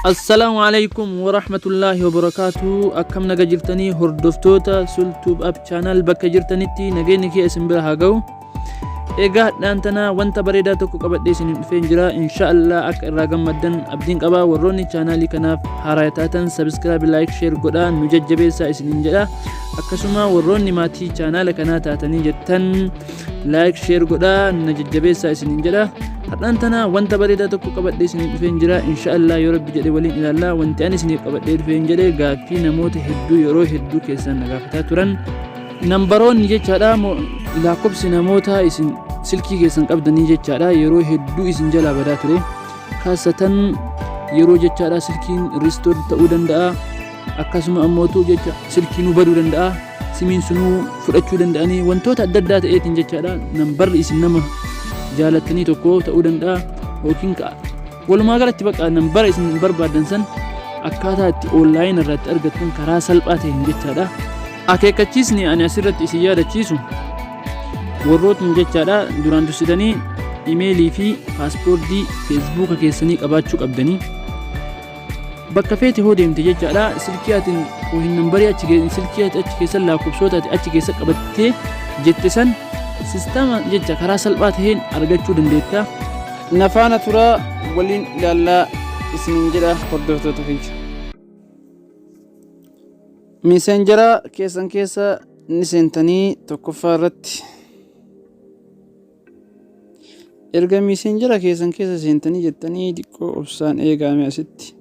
Assalaamu alaikum warahmatullaahi wabarakaatu. Akkam naga jirtanii hordoftoota Sultuub App Channel, bakka jirtanitti nageenyi kee isin bira haa ga'u. Egaa hadhaan tana wanta bareedaa tokko qabadhee isin dhufeen jira. Insha Allah akka irraa gammaddan abdiin qaba. Warroonni chaanaalii kanaaf haaraa taatan subscribe, like, share godhaa nu jajjabeessaa isiniin jedha. Akkasuma warroonni maatii chaanaala kanaa taatanii jettan like, share godhaa na jajjabeessaa isiniin jedha. Har'aan tana wanta bareedaa tokko qabadhee isiniif dhufeen jira. Insha Allah yoo Rabbi jedhe waliin ilaalla. Wanti ani isiniif qabadhee dhufeen jedhe gaaffii namoota hedduu yeroo hedduu keessan na gaafataa turan. Nambaroonni jechaadha, lakkoofsi namoota isin silkii keessan qabdanii jechaadha, yeroo hedduu isin jalaa badaa ture. Kaasatan yeroo jechaadha silkiin restore ta'uu danda'a. Akkasuma ammootu jecha silkiinuu baduu danda'a. Simiin sunuu fudhachuu danda'anii wantoota adda addaa ta'eetiin jechaadha, nambarri isin nama jaalattanii tokko ta'uu danda'a yookiin walumaa galatti bakka nambara isin barbaaddan san akkaataa itti online irratti argattan karaa salphaa ta'een jechaadha. Akeekkachiisni ani asirratti isin yaadachiisu, warrootni jechaadha duraan dursitanii imeelii fi passwordii Facebooka keessanii qabaachuu qabdanii. Bakka feete hoo deemte jechaadha, silkii ati hin nambarii achi, silkii ati achi keessa, lakkoofsota ati achi keessa qabattee jette san sistama jecha karaa salphaa ta'een argachuu dandeetta. Nafaana turaa, waliin ilaallaa isiniin jedha hordoftoota kiyya. Messengera keessan keessa ni seentanii. Tokkoffaa irratti erga Messengera keessan keessa seentanii jettanii, xiqqoo obsaan eegaame asitti.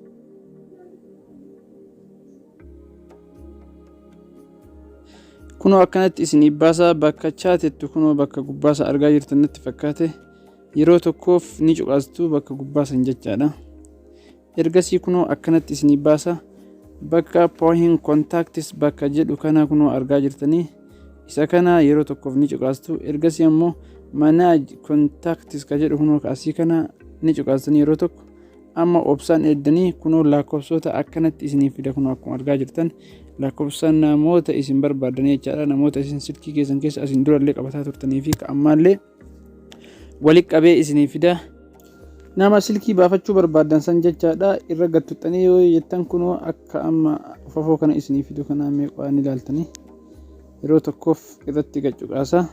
Kunoo akkanatti isinii baasaa. Bakka chatettu kunoo bakka gubbaasa argaa jirtan natti fakkaate, yeroo tokkoof ni cuqaastu bakka gubbaasan jechaadha. Ergasii kunoo akkanatti isinii baasa. Bakka phone contacts bakka jedhu kana kunoo argaa jirtanii, isa kana yeroo tokkoof ni cuqaastu. Ergasii ammoo manage contacts ka jedhu kunoo asii kana ni cuqaastanii yeroo tokko. Amma obsaan eeddanii kunoo lakkoofsota akkanatti isinii fida. Kunoo akkuma argaa jirtan lakkoofsa namoota isin barbaadanii jechaadha, namoota isin silkii keessan keessa asin durallee qabataa turtanii fi ammaallee walitti qabee isinii fida. Nama silkii baafachuu barbaadan san jechaadha irra gattuxxanii yoo jettan, kunoo akka amma fafoo kana isinii fidu kana meeqaa ni ilaaltanii yeroo tokkoof irratti gaccuqaasa.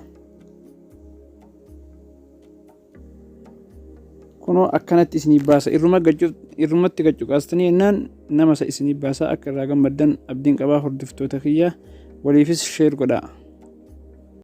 Kunoo akkanatti isinii baasa. Irrumatti gaccuqaastanii jennaan nama isa isinii baasa. Akka irraa gammaddan abdiin qabaa hordoftoota kiyya, waliifis share godhaa.